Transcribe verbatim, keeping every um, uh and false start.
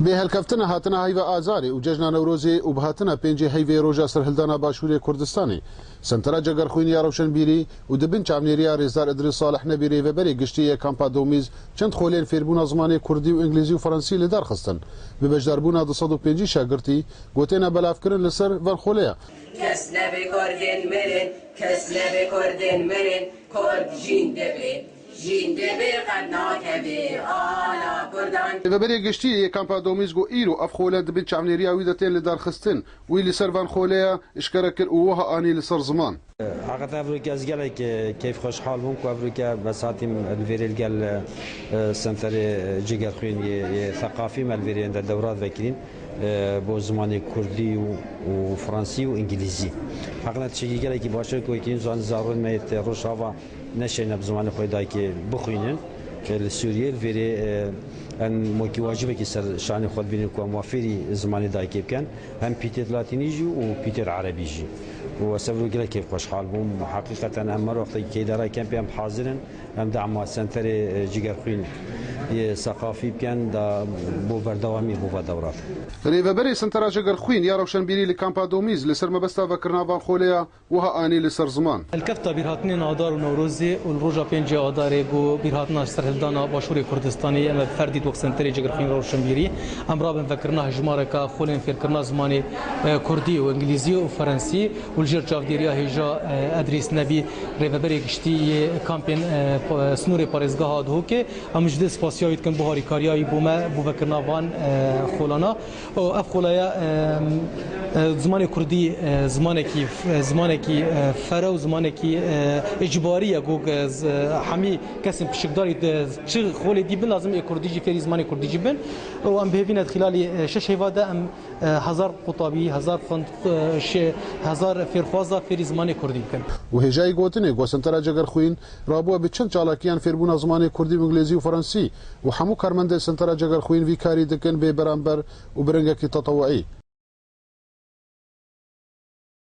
Bi helkeftina hatina heyva Azarê û cejna Newrozê û bi hatina pêncê heyvê roja serhildana Başûrê Kurdistanê, Sentera Cegerxwîn ya Rewşenbîrî û di bin çavnêriya Rêzdar Idris Salih Nebî, rêveberê giştî yê Kampa Domîz, çend xolên fêrbûna zimanê kurdî û îngilîzî û fransî li dar xistin. Bi beşdarbûna du sed û pêncî şagirtî, gotêne belavkirin li ser van xoleya. Kes nebe Kurdên mirin, kes nebe Kurdên mirin, Kurd jîn debe, jîn debe qet nakeve ala Kurdan. Rêveberê giştî yê Kampa Domîz got, îro ev xole di bin çavnêriya wî de tên li dar xistin. Wî li ser van xoleya işkere kir û wiha anî li ser ziman. Heqîqeten ev rokê ez gelek, e, keyfxweşhal bûm ku ev rokê ez hatîm li vêrê li gel, e, e, Senterê, e, Cigerxwîn yê, yê Seqafî me li vêrê de dewra vekirîn, e, bo zimanê kurdî û, û fransî û îngilîzî. Heqîqeten tiştekî gelekî baş e ku yekîn zan zarokên me yê te Rojava neşeyne bi zimanê xwe yê dayikê bixwînin, e, li Sûriyê. Li vêrê, e, em wekî wacibekî ser şanê xwe dibînin ku em wa fêrî zimanê dayikê bikin. Hem pîtêt latînî jî û pîtêt erebî jî. Û ez ev rû gelek kêfxweşhal bûm. Heqîqeten em her wextekî ke îdara kempê em hazir in, em dema Senterê, e, Cigerxwîn yê Seqafî bikin, da bo berdewamî bo ve dewrat. Rêveberê Sentera Cigerxwîn ya Rewşenbîrî li Kampa Domîz li ser mebesta vekirina van xoleya wiha anî li ser ziman. Helkefta bîrhatinên Adar û Newrozê û li roja pêncê Adarê ku bîrhatina serhildana Başûrê Kurdistanê, em bi ferdî wek Senterê Cigerxwîn Rewşenbîrî, em rabin vekirina hejmareka xolên fêrkirina zimanê, e, kurdî û îngilîzî û ferensî û li jêr çavdêriya hêja, e, Edrîs Nebî, rêveberê giştî yê kampên, e, pa-, e, snorê parêzgeha Duhokê, em ji dê spasiya wî dikin bo harîkariya wî bo me, bo vekirina van, e, xolana. Û ev xolaya, e, e, zimanê kurdî, e, zimanekî, e, zimanekî, e, fere û zimanekî, e, îcbarî ye. Ku, e, z-, e, hemî kesên pişikdarî de çi xolê dî bin, lazim ê kurdî jî fêrî zimanê kurdî jî bin. Û em bi hêvî ne di xîlalî, e, şeş heyva de em, e, hezar qutabî, hezar xwend-, e, şê-, hezar fêrxwaza fêrî zimanê kurdî bikin. Û hêjayî gotinê ku Sentera Cegerxwîn rabûye bi çend çalakiyan fêrbûna zimanê kurdî û îngilîzî û fransî û hemû karmendên Sentera Cegerxwîn vî karî dikin bê beramber û bi rengekî tetewuî.